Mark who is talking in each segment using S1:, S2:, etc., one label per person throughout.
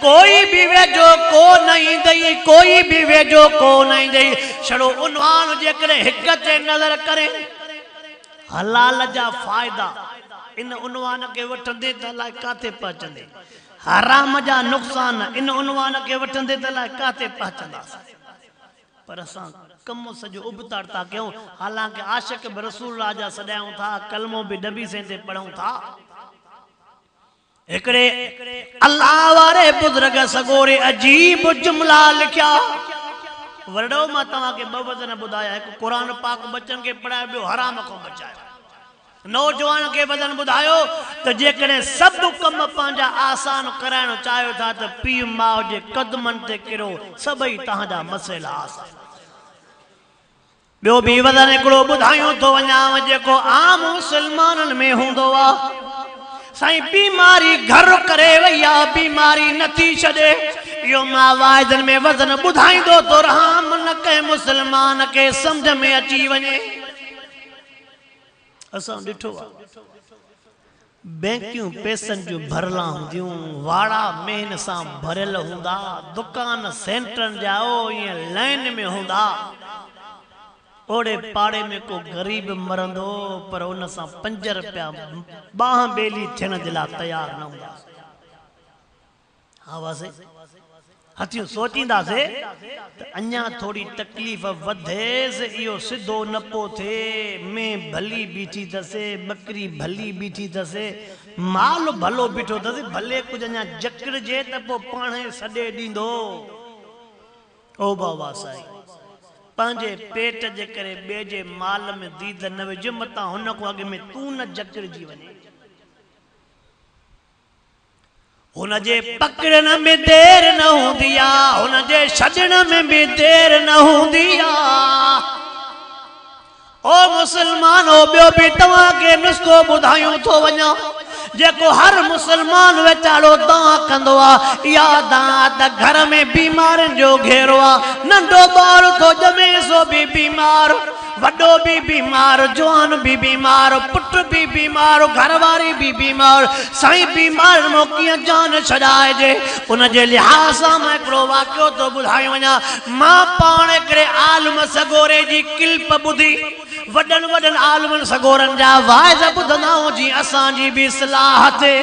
S1: कोई बि वेझो को न ईंदई, कोई बि वेझो को न ईंदई। छड़ो उनवान जेकॾहिं हिक ते नज़र करे, हलाल जा फ़ाइदा इन उनवान खे वठंदे त अलाए किथे पहुचंदे, हराम जा नुक़सान इन उनवान खे वठंदे त अलाए किथे पहुचंदासीं। पर असां कमु सॼो उबताड़ था कयूं, हालांकि आशिक बि रसूल जा सॾायूं था, कलमो बि नबी साईं ते पढ़ूं था। हिकिड़े अल्लाह वारे बुज़ुर्ग सगोरे अजीब जुमला लिखिया। वॾो मां तव्हांखे ॿ वज़न ॿुधाया, हिकु क़ुर पाक बच्चनि खे पढ़ायो, ॿियो हराम खां बचायो। नौजवान खे वज़न ॿुधायो त जेकॾहिं सभु कम पंहिंजा आसान कराइणु चाहियो था त पीउ माउ जे कदमनि ते किरो, सभई तव्हांजा मसइला आसान। ॿियो बि वज़न हिकिड़ो ॿुधायूं थो वञां जेको आम मुस्लमाननि में हूंदो आहे। साईं बीमारी घर करे वई आहे, बीमारी नथी छॾे। इहो मां वाइदनि में वज़न ॿुधाईंदो थो रहां, न कंहिं मुस्लमान खे सम्झ में अची वञे। असां ॾिठो आहे बैंकियूं पैसनि जूं भरियल हूंदियूं, वाड़ा मेहन सां भरियल हूंदा, दुकान सेंटरनि जा ईअं लाइन में हूंदा। ओड़े पाड़े में को ग़रीब मरंदो पर उन सां 5 रुपया ॿाह बेली थियण जे लाइ तयारु न हूंदा। हा वासे हथियूं सोचींदासीं त अञा थोरी तकलीफ़ वधेसि, इहो सिधो न पियो थिए, मेंह भली बीठी अथसि, बकरी भली बीठी अथसि, माल भलो बीठो अथसि, भले कुझु अञा जकड़िजे त पोइ पाण सॾे ॾींदो। ओ बाबा साईं, पंहिंजे पेट जे करे ॿिए जे माल में दीद न विझ, मतां हुन खां अॻु में तूं न जकड़िजी वञे। हुनजे पकड़ण में देरि न हूंदी आहे, हुनजे छॾण में बि देरि न हूंदी आहे। ओ मुस्लमानो, ॿियो बि तव्हांखे नुस्ख़ो ॿुधायूं थो वञा जेको हर मुस्लमान वीचारो दां कंदो आहे। इहा दां त घर में बीमारियुनि जो घेरो आहे। नंढो ॿार थो ॼमे सो बि बीमार, वॾो बि बीमार, जवान बि बीमार, पुट बि बीमार, घरवारी बि बीमार। साईं बीमार मां कीअं जान छॾाइजे? उनजे लिहाज़ सां मां हिकिड़ो वाक़ियो थो ॿुधाए वञा। मां पाण हिकिड़े आलम सगोरे जी किल्प ॿुधी, वॾनि वॾनि आलमनि सगोरनि जा वाइज़ ॿुधंदा आहियूं, जीअं असांजी बि सलाह थिए।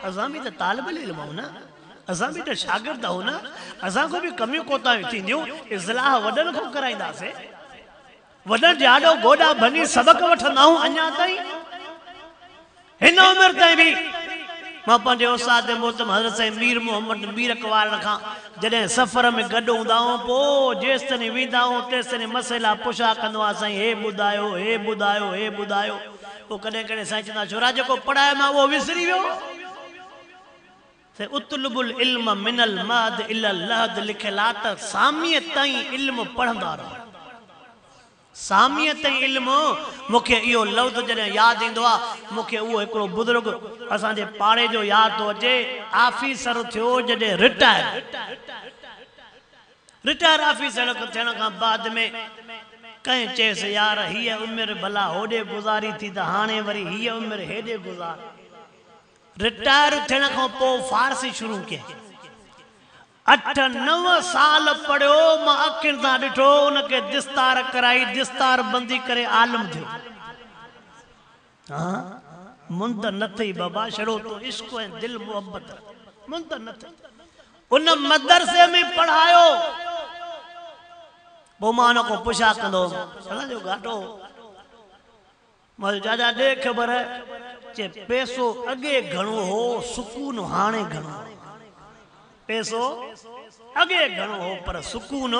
S1: असां बि त तालिब इल्म आहियूं न, असां बि त शागिर्द आहियूं न, असांखां बि कमियूं कोताहियूं थींदियूं। इस्लाह वॾनि खां कराईंदासीं, वॾनि जे आॾो गोॾा भञी सबक़ वठंदा आहियूं। अञा ताईं हिन उमिरि ताईं बि मां पंहिंजे उस्ताद मोहतरम हज़रत साईं मीर मोहम्मद मीरक वारनि खां जॾहिं सफ़र में गॾु हूंदा आहियूं, पोइ जेसि ताईं वेंदा आहियूं तेसि ताईं मसइला पुछा कंदो आहियां, साईं हे ॿुधायो, हे ॿुधायो, हे ॿुधायो। पोइ कॾहिं कॾहिं साईं चवंदा, छोरा जेको पढ़ायो मां उहो विसरी वियो। उतलबुल इल्म मिनल महद इलल लहद लिखियल आहे त सामीअ ताईं इल्म पढ़ंदा रहो, सामीअ ताईं इल्म। मूंखे इहो लफ़्ज़ जॾहिं यादि ईंदो आहे, मूंखे उहो हिकिड़ो बुज़ुर्ग असांजे पाड़े जो यादि थो अचे। ऑफिसर थियो जॾहिं रिटायर ऑफिसर थियण खां बाद में कंहिं चयोसि, यार हीअ उमिरि भला होॾे गुज़ारी थी त हाणे वरी हीअ उमिरि हेॾे गुज़ार। रिटायर थियण खां पोइ फ़ारसी शुरू कयईं, 8-9 साल पढ़ियो। मां अखियुनि सां ॾिठो उनखे दिस्तार कराई, दिस्तार बंदी करे आलम थियो। हा मुंद न थई बाबा, छड़ो तो इश्क ऐं दिलि मोहबत, मुंद न थई। उन मदरसे में पढ़ायो। पोइ मां हुन खां पुछा कंदो हुउमि, असांजो घाटो। मां चयो, चाचा ॾे ख़बर। चए पैसो अॻे घणो हो, सुकून हाणे घणो। पैसो अॻे घणो हो पर सुकून।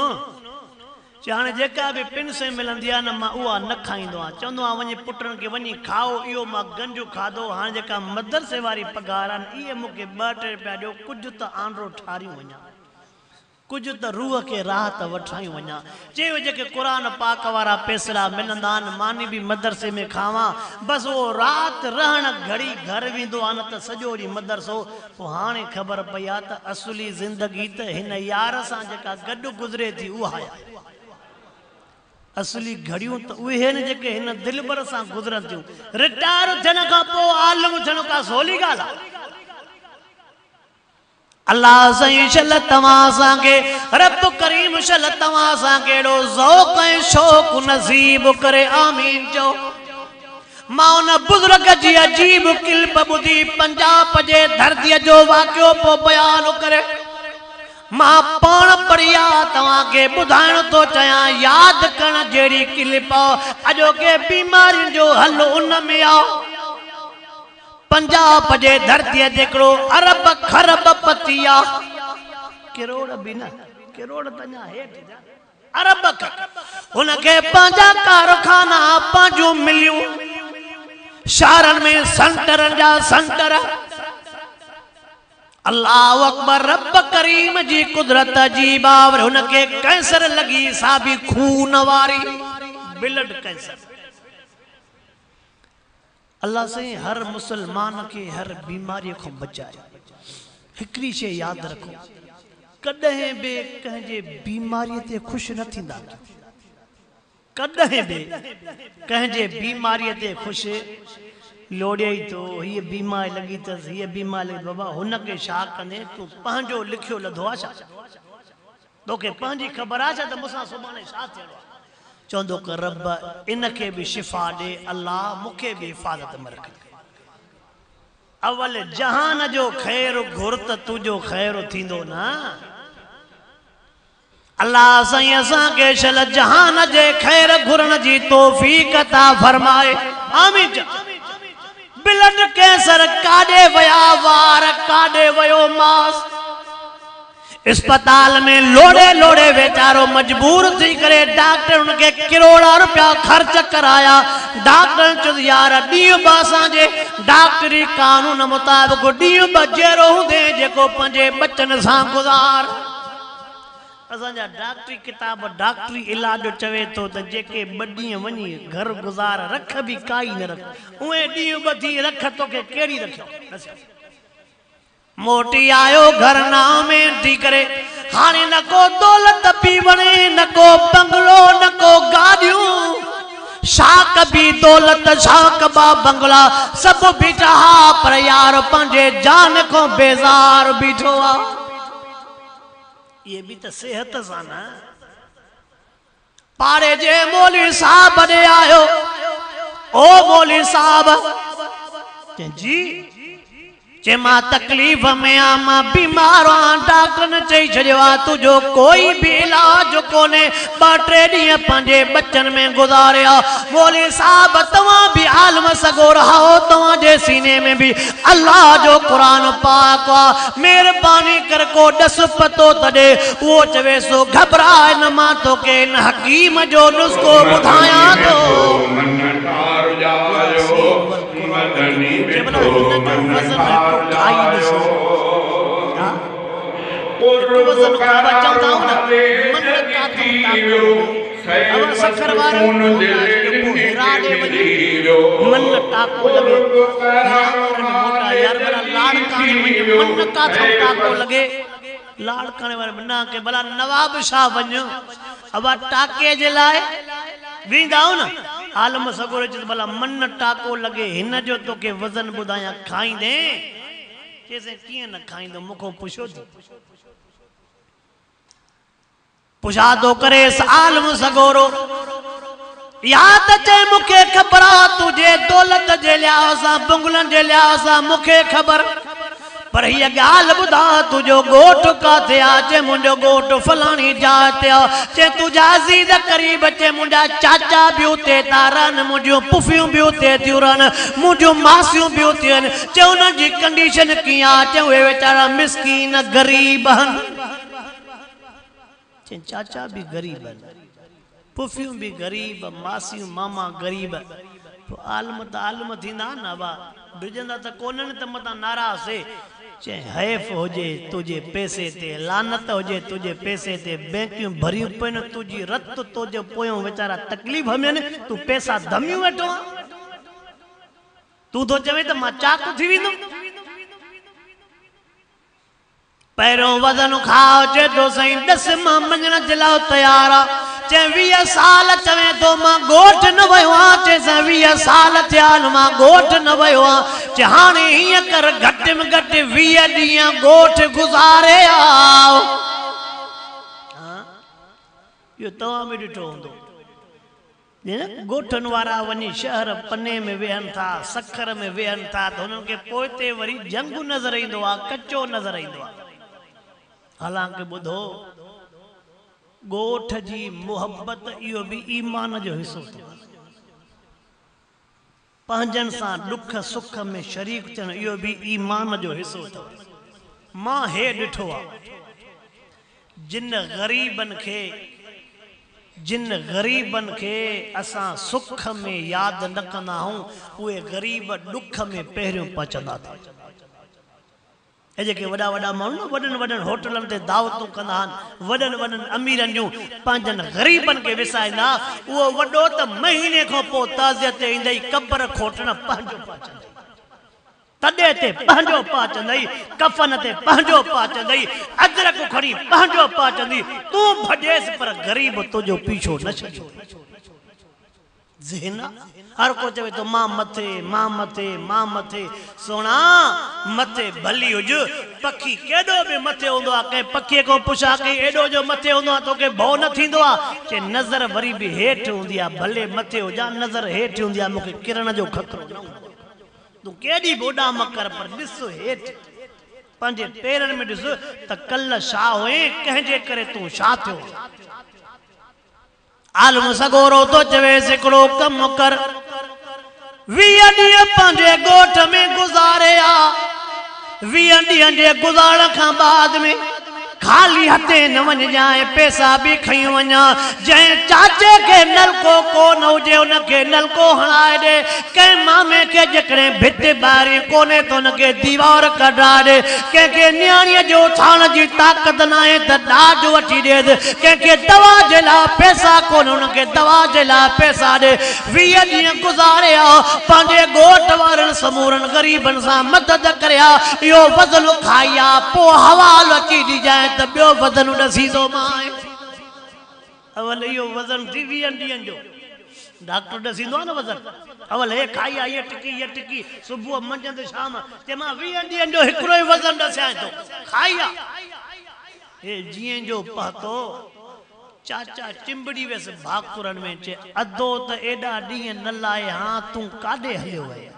S1: चए हाणे जेका बि पेंशन मिलंदी आहे न, मां उहा न खाईंदो आहियां। चवंदो आहियां वञी पुटनि खे वञी खाओ, इहो मां गंज खाधो। हाणे जेका मदरसे वारी पघार आहिनि इहे मूंखे 2-3 रुपया ॾियो, कुझु त आंडो ठारियूं वञा, कुझु त रूह खे राहत वठायूं वञा। चयो जेके क़ुर पाक वारा पैसड़ा मिलंदा आहिनि, मानी बि मदरसे में खावां, बसि उहो राति रहण घड़ी घर वेंदो आहे न त सॼो ॾींहुं मदरसो। पोइ हाणे ख़बर पई आहे त असली ज़िंदगी त हिन यार सां जेका गॾु गुज़रे थी उहा आहे। असली घड़ियूं त उहे आहिनि जेके हिन दिलबर सां गुज़रनि थियूं। रिटायर थियण खां पोइ आलम थियणु का सवली ॻाल्हि आहे। अलाह साईं शल तव्हां असांखे रब करीम शल तव्हां असांखे अहिड़ो ज़ौक़ ऐं शौक़ नसीब करे आमीन चओ। मां उन बुज़ुर्ग जी अजीब क्लिप ॿुधी पंजाब जे धरतीअ जो वाक़ियो पोइ बयानु करे मां पाण पढ़ी आहे तव्हांखे ॿुधाइण थो चाहियां यादि करण जहिड़ी क्लिप अॼोके बीमारियुनि जो हल उन में आहे। पंजाब जे धरतीअ ते हिकिड़ो अरब खरब पति आहे, करोड़ बि न, करोड़ त अञा हेठि अरब हुनखे पंहिंजा कारखाना पंहिंजूं मिलियूं शहरनि में सेंटरनि जा सेंटर। अल्लाह अकबर रब करीम जी कुदरत अजीब आहे। हुनखे कैंसर लॻी सा बि खून वारी ब्लड कैंसर। अल्लाह साईं हर मुसलमान खे हर बीमारीअ खां बचाए। हिकिड़ी शइ यादि रखो, कॾहिं बि कंहिंजे बीमारीअ ते ख़ुशि न थींदा, कॾहिं बि कंहिंजे बीमारीअ ते ख़ुशि लोड़े ई थो हीअ बीमारी लॻी अथसि, हीअ बीमारी लॻी, बाबा हुनखे छा कंदे, तूं पंहिंजो लिखियो लधो आहे छा, तोखे पंहिंजी ख़बर आहे छा त मूंसां सुभाणे छा थियणो आहे। चवंदो की रब इनखे बि शिफ़ा ॾे, अल्लाह मूंखे बि हिफ़ाज़त में रख। अवल जहान जो ख़ैर घुर त तुंहिंजो ख़ैर थींदो न। अल्लाह साईं असांखे शल जहान जे ख़ैर घुरण जी तौफ़ीक अता फरमाए आमीन। ब्लड कैंसर काॾे विया वार, काॾे वियो मांस, अस्पताल में लोड़े लोड़े वेचारो मजबूर थी करे डॉक्टर उनखे करोड़ा रुपया ख़र्च कराया। डॉक्टर चयो यार ॾींहुं ॿ असांजे डॉक्टरी कानून मुताबिक़ ॾींहुं ॿ जहिड़ो हूंदे जेको पंहिंजे ॿचनि सां गुज़ार। असांजा डॉक्टरी किताब डॉक्टरी इलाज चवे थो त जेके ॿ ॾींहं वञी घर गुज़ार रख बि काई न रख, उहे ॾींहुं ॿ थी रख तोखे कहिड़ी रखियो। मोटी आयो घर नामे थी करे, हाणे न को दौलत पी वणे, न को बंगलो, न को गाॾियूं, शाक बि दौलत शाक बा बंगला सभु बीठा हा, पर यार पंहिंजे जान खां बेज़ार बीठो आहे। इहे बि त सिहत सां न। पाड़े जे मौलवी साहब ॾे आयो, ओ मौलवी साहब जी चे मां तकलीफ़ में आहियां, मां बीमार आहियां, डॉक्टरनि चई छॾियो आहे तुंहिंजो कोई बि इलाज कोन्हे, ॿ टे ॾींहं पंहिंजे ॿचनि में गुज़ारिया। मौलवी साहब तव्हां बि आलम सगोरा हो, तव्हांजे सीने में बि अल्लाह जो क़ुरान पाक आहे, महिरबानी कर को ॾस पतो त ॾे। उहो चवे सो घबराए न, मां तोखे हिन हकीम जो नुस्ख़ो ॿुधायां थो। लाड़काणे वारे मना के भला नवाब शाह वञ, अबा टाके जे लाइ वेंदा आहियो न। आलम सगोरे चयो भला मन टाको लॻे, हिन जो तोखे वज़न ॿुधायां, खाईंदे? चयईंसि कीअं न खाईंदो, मूंखां पुछो थी। पुछा थो करे आलम सगोरो, या त चए मूंखे ख़बर आहे तुंहिंजे दौलत जे लिहाज़ सां, बंगलनि जे लिहाज़ सां मूंखे ख़बर, पर हीअ ॻाल्हि ॿुधा तुंहिंजो ॻोठु किथे आहे? चए मुंहिंजो ॻोठु फलाणी जाइ ते आहे। चए तुंहिंजा अज़ीज़ क़रीब, चए मुंहिंजा चाचा बि उते था रहनि, मुंहिंजूं पुफियूं बि उते थियूं रहनि, मुंहिंजूं मासियूं बि उते आहिनि। चए उन्हनि जी कंडीशन कीअं आहे? चए उहे वीचारा मिसकीन ग़रीब आहिनि। चए चाचा बि ग़रीब आहिनि, पुफियूं बि ग़रीब, मासियूं मामा ग़रीब। पोइ आलम त आलम थींदा न, अबा ॾिजंदा त कोन्हनि त मतां नाराज़ थिए। चए हैफ़ हुजे तुंहिंजे पैसे ते, लानत हुजे तुंहिंजे पैसे ते, बैंकियूं भरियूं पयूं आहिनि, तुंहिंजी रत तुंहिंजे पोयां वीचारा तकलीफ़ में आहिनि, तूं पैसा धमियूं वेठो आहीं, तूं थो चवे त मां चाक थी वेंदुमि। पहिरियों वज़न खाओ, चए थो साईं ॾस मां मञण जे लाइ तयारु आहियां। चए 20 साल चवे थो मां ॻोठ न वियो आहियां, चए साईं 20 साल थिया आहिनि मां ॻोठ न वियो आहियां। چي هاڻي هيئن ڪر گهٽ ۾ گهٽ 20 ڏينهن ڳوٺ گذاري آ. ها اهو توهان به ڏٺو هوندو. ڳوٺن وارا وڃي شهر پني ۾ ويهن ٿا، سکر ۾ ويهن ٿا ته هنن کي پوئتي وري جهنگ نظر ايندو آ، ڪچو نظر ايندو آ. حالانڪه ٻڌو ڳوٺ جي محبت اهو به ايمان جو حصو اٿو. پنهنجن سان ڏک سک ۾ شريڪ ٿيڻ اهو به ايمان جو حصو اٿو. مان هي ڏٺو آ جن غريبن کي جن غريبن کي اسان سک ۾ ياد نه ڪندا آهيون اهي غريب ڏک ۾ پهريون پهچندا اٿو. اهي جيڪي وڏا وڏا ماڻهو نه وڏن وڏن هوٽلن تي دعوتون ڪندا آهن، وڏن وڏن اميرن جون پنهنجن غريبن کي وسائيندا، اهو وڏو ته مهيني کان پوء تعزيت تي ايندئي قبر کوٽڻ پنهنجو پهچندئي، تڏي تي پنهنجو پهچندئي، ڪفن تي پنهنجو پهچندئي، اجرڪ کڻي پنهنجو پهچندي، تون ڀڄيس پر غريب تنهنجو پيڇو نه ڇڏيندو. ذهن آ. هر ڪو چوي ٿو مان مٿي، مان مٿي، مان مٿي. سهڻا! مٿي ڀلي هج. پکي ڪيڏو به مٿي هوندو آ، ڪنهن پکيء کان پڇا ڪئي ايڏو جو مٿي هوندو آ توکي ڀؤ نه ٿيندو آ؟ چي نظر وري به هيٺ هوندي آ، ڀلي مٿي هجان نظر هيٺ هوندي آ، مونکي ڪرڻ جو خطرو نه هوندو آ. تون ڪيڏي به اڏام ڪر پر ڏس هيٺ. پنهنجي پيرن ۾ ڏس ته ڪلهه ڇا هئين، ڪنهن جي ڪري تون ڇا ٿيو آهين. عالم سڳورو ٿو چويس هڪڙو ڪم ڪر، 20 ڏينهن پنهنجي ڳوٺ ۾ گذاري آ، 20 ڏينهن جي گذارڻ کان بعد ۾ خالي هٿين نه وڃجانء، پئسا به کڻي وڃان، جنهن چاچي کي نلڪو ڪو نه هجي ان کي نلڪو هڻائي ڏي، ڪنهن مامي کي جيڪڏهن ڀت ٻاهرين ڪونهي ته ان کي ديوار ڪڍرائي ڏي، ڪنهن کي نياڻيء جي اٿارڻ جي طاقت ناهي ته ڏاج وٺي ڏيس، ڪنهن کي دوا جي لاء پئسا ڪونهن ان کي دوا جي لاء پئسا ڏي. 20 ڏينهن گذاري آ، پنهنجي ڳوٺ وارن سمورن غريبن سان مدد ڪري آ، اهو وزن کائي آ، پوء حوالو اچي ڏجانء ته ٻيو وزن ڏسيندومانء. اول اهو وزن ٿي 20 ڏينهن جو ڊاڪٽر ڏسيندو آهي نه وزن اول هي کائي آ هيء ٽڪي هيء ٽڪي صبح منجهند شام چي مان 20 ڏينهن جو هڪڙو ئي وزن ڏسيانء ٿو کائي آ هي جيئن جو پهتو چاچا چنبڙي ويس ڀاڪرن ۾ چي ادو ته ايڏا ڏينهن نه لائي هان تون ڪاڏي هليو وئين.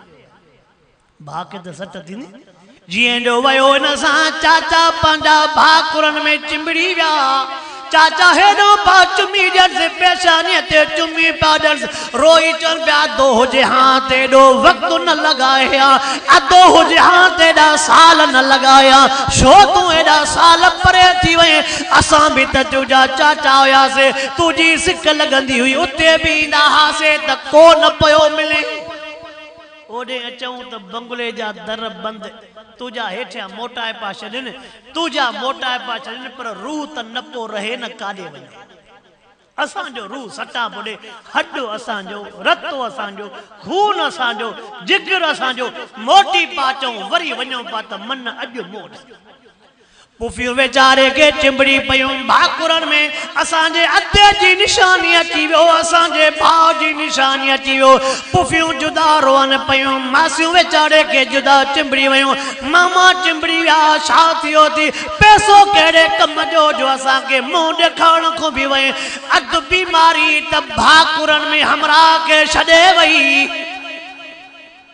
S1: ڀاء کي ته سٽ ٿيندي. جيئن جو ويو ان سان چاچا پنهنجا ڀاڪرن ۾ چنبڙي ويا. چاچا هيڏو پيا چمي ڏينس، پيشانيء تي چمي پيا ڏينس، روئي چون پيا ادو هجي هان ته ايڏو وقت نه لڳائي ها، ادو هجي هان ته ايڏا سال نه لڳائي ها، ڇو تون ايڏا سال پري ٿي وئين، اسان به ته تنهنجا چاچا هياسي، تنهنجي سڪ لڳندي هئي، اتي به ايندا هئاسي ته ڪو نه پيو ملين. اوڏي اچئون ته بنگلي جا در بند، تنهنجا هيٺيان موٽائي پيا ڇڏين، تنهنجا موٽائي پيا ڇڏين، پر روح ته نه پو رهي نه ڪاڏي وڃي. اسان جو روح سٽان پو ڏي، هڏ اسان جو، رت اسان جو، خون اسان جو، جگر اسان جو، موٽي پيا اچئون، وري وڃون پيا ته من اڄ موٽ. پڦيون ويچاري کي چنبڙي پيون ڀاڪرن ۾، اسان جي ادي جي نشاني اچي ويو، اسان جي ڀاء جي نشاني اچي ويو. پڦيون جدا روئن پيون، ماسيون ويچاري کي جدا چنبڙي ويون، ماما چنبڙي ويا، ڇا ٿيو ٿي، پئسو ڪهڙي ڪم جو، جو اسان کي منهن ڏيکارڻ کان به وئين. اڌ بيماري ته ڀاڪرن ۾ همراهه کي ڇڏي وئي.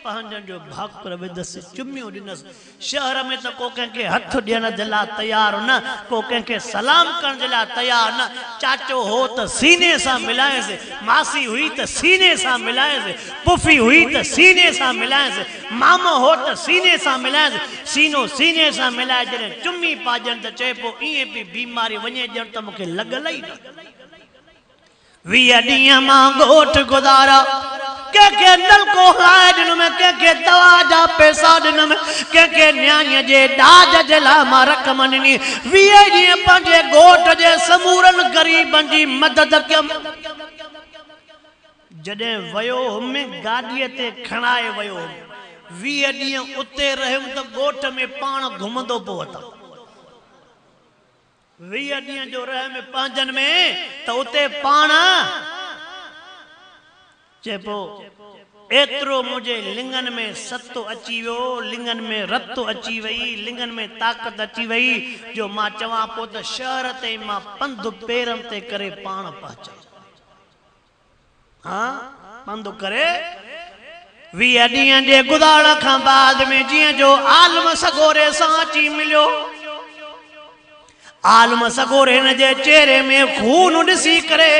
S1: پنهنجن جو ڀاڪر وڌس، چميون ڏنس. شهر ۾ ته ڪو ڪنهن کي هٿ ڏيڻ جي لاء تيار نه، ڪو ڪنهن کي سلام ڪرڻ جي لاء تيار نه. چاچو هو ته سيني سان ملائينس، ماسي هئي ته سيني سان ملائينس، پڦي هئي ته سيني سان ملائينس، مامو هو ته سيني سان ملائينس. سينو سيني سان ملائي جڏهن چمي پاڄن ته چئي پيو ائين پئي بيماري وڃي ڄڻ ته مون کي لڳل ئي نه. 20 ڏينهن مان ڳوٺ گذاريا، ڪنهن کي نلڪو هڻائي ڏنم، ڪنهن کي دوا جا پئسا ڏنم، ڪنهن کي نياڻيء جي ڏاج جي لاء مان رقم ڏني. 20 ڏينهن پنهنجي ڳوٺ جي سمورن غريبن جي مدد ڪيم. جڏهن ويو هيم گاڏيء تي کڻائي ويو هيم. 20 ڏينهن اتي رهيم ته ڳوٺ ۾ پاڻ گهمندو پيو وتان. 20 ڏينهن جو رهيم پنهنجن ۾ ته اتي پاڻ چئي پيو ايترو منهنجي لڱن ۾ ست اچي ويو، لڱن ۾ رت اچي وئي، لڱن ۾ طاقت اچي وئي جو مان چوان پيو ته شهر تائين مان پنڌ پيرن تي ڪري پاڻ پهچان. ها پنڌ ڪري 20 ڏينهن جي گذارڻ کان بعد ۾ جيئن جو عالم سڳوري سان اچي مليو. عالم سڳوري هن جي چهري ۾ خون ڏسي ڪري،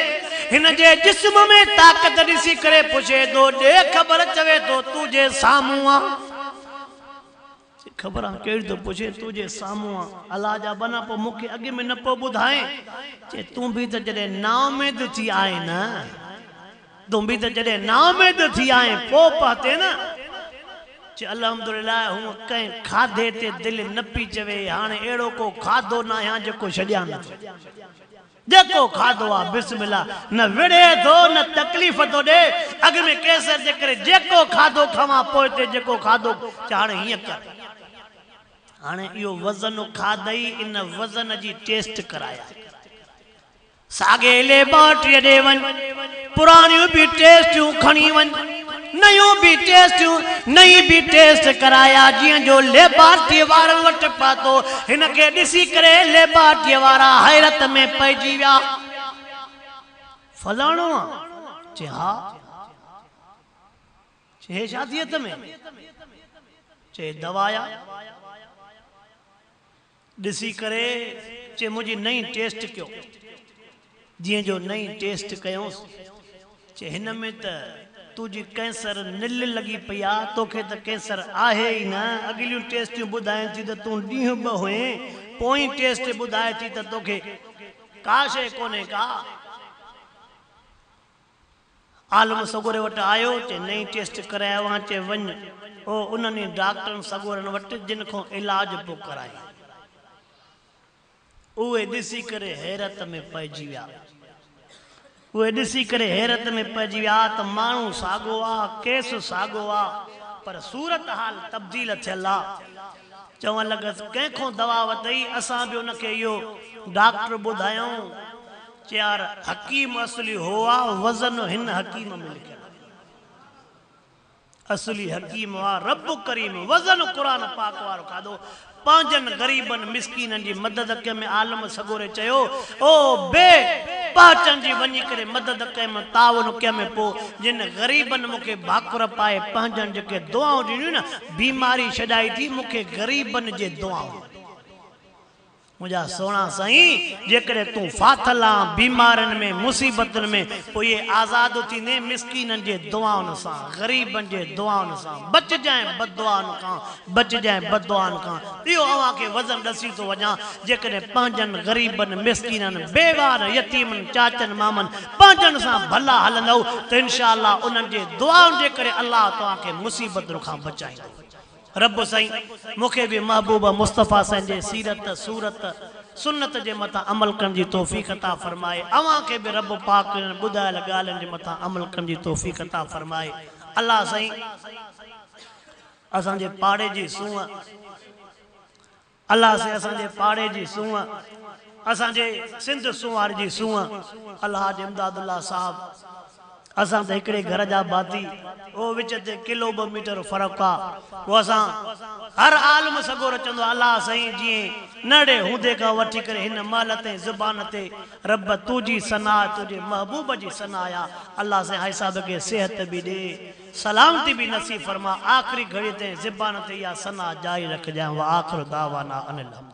S1: هن جي جسم ۾ طاقت ڏسي ڪري پڇي ٿو، ڏي خبر چوي ٿو تون جي سامهون آن. چي خبر آن ڪهڙي ٿو پڇين تون جي سامهون آن. الله جا بنا پوء مون کي اڳ ۾ نه پيو ٻڌائين. چي تون به ته جڏهن نااميد ٿي آئين نه، تون به ته جڏهن نااميد ٿي آئين پوء پهتين نه. چي الحمدلله هونء ڪنهن کاڌي تي دل نه پئي چوي، هاڻي اهڙو ڪو کاڌو ناهيان جيڪو ڇڏيان نه ٿو. جيڪو کاڌو آ بسم الله نه وڙهي ٿو نه تڪليف ٿو ڏي، اڳ ۾ ڪينسر جي ڪري جيڪو کاڌو کاوان پوئتي جيڪو کاڌو چي هاڻي هيئن ڪر. هاڻي اهو وزن کاڌئي ان وزن جي ٽيسٽ ڪرايا. ساڳي ليبارٽريء ڏي وڃ، پراڻيون به ٽيسٽيون کڻي وڃ، نيون به ٽيسٽيون، نئين به ٽيسٽ ڪرايا، جيئن جو ليبارٽريء وارن وٽ پهتو، هن کي ڏسي ڪري ليبارٽريء وارا حيرت ۾ پئجي ويا. فلاڻو آ؟ چي ها. چي هي ڇا ٿي هٿ ۾؟ چي دوا آ. ڏسي ڪري چي منهنجي نئين ٽيسٽ ڪيو. جيئن جو نئين ٽيسٽ ڪيونس چي هن ۾ ته تنهنجي ڪينسر نل لڳي پئي آ، توکي ته ڪينسر آهي ئي نه، اڳليون ٽيسٽيون ٻڌائين ٿيون ته تون ڏينهن ٻه هئين، پوئين ٽيسٽ ٻڌائي ٿي ته توکي ڪا شيء ڪونهي ڪا. عالم سڳوري وٽ آيو، چي نئين ٽيسٽ ڪرايو آهيان، چي وڃ او انهن ئي ڊاڪٽرن سڳورن وٽ جن کان علاج پيو ڪرائين. اهي ڏسي ڪري حيرت ۾ پئجي ويا. اهي ڏسي ڪري حيرت ۾ پئجي ويا ته ماڻهو ساڳو آ، ڪيس ساڳو آ، پر صورت حال تبديل ٿيل آ. چوڻ لڳس، ڪنهن کان دوا وتئي؟ اسان به ان کي اهو ڊاڪٽر ٻڌايائون. چي يار حڪيم اصلي هو آ وزن هن حڪيم ۾ لکيل آ اصلي حڪيم آ رب ڪريم وزن قرآن پاڪ وارو کاڌو پنهنجن غريبن مسڪينن جي مدد ڪيم عالم سڳوري چيو او بي پهچن جي وڃي ڪري مدد ڪيم تعاون ڪيم پو جن غريبن مونکي ڀاڪر پائي پنهنجن جيڪي دعائون ڏنيون نه بيماري ڇڏائي ٿي مونکي غريبن جي دعائون. منهنجا سهڻا سائين! جيڪڏهن تون ڦاٿل آن بيمارين ۾، مصيبتن ۾، پوء اهي آزاد ٿيندين مسڪينن جي دعائن سان، غريبن جي دعائن سان، بچجانء بددعائن کان، بچجانء بددعائن کان. اهو اوهان کي وزن ڏسي ٿو وڃان، جيڪڏهن پنهنجن غريبن، مسڪينن، بيواهن، يتيمن، چاچن، مامن، پنهنجن سان ڀلا هلندؤ ته انشاء الله انهن جي دعائن جي ڪري الله توهان کي مصيبتن کان بچائيندو. رب سائين مون کي به محبوب مصطفيٰ سائين جي سيرت، صورت، سنت جي مٿان عمل ڪرڻ جي توفيق عطا فرمائي اوهان کي به رب پاڪ انهن ٻڌايل ڳالهين جي مٿان عمل ڪرڻ جي توفيق عطا فرمائي الله سائين اسان جي پاڙي جي سونهن الله سائين اسان جي پاڙي جي سونهن اسان جي سنڌ سونهاري جي سونهن الحاج امداد الله صاحب اسان ته هڪڙي گهر جا ڀاتي او وچ تي ڪلو ٻه ميٽر فرق آ پوء اسان هر عالم سڳورو چوندو آ الله سائين جيئن ننڍڙي هوندي کان وٺي ڪري هن مهل تائين زبان تي رب تنهنجي ثنا تنهنجي محبوب جي ثنا آ الله سائين حاجي صاحب کي صحت به ڏي سلامتي به نصيب فرما آخري گهڙي تائين زبان تي اها ثنا جاري رکجانء واخر دعوانا ان الحمد.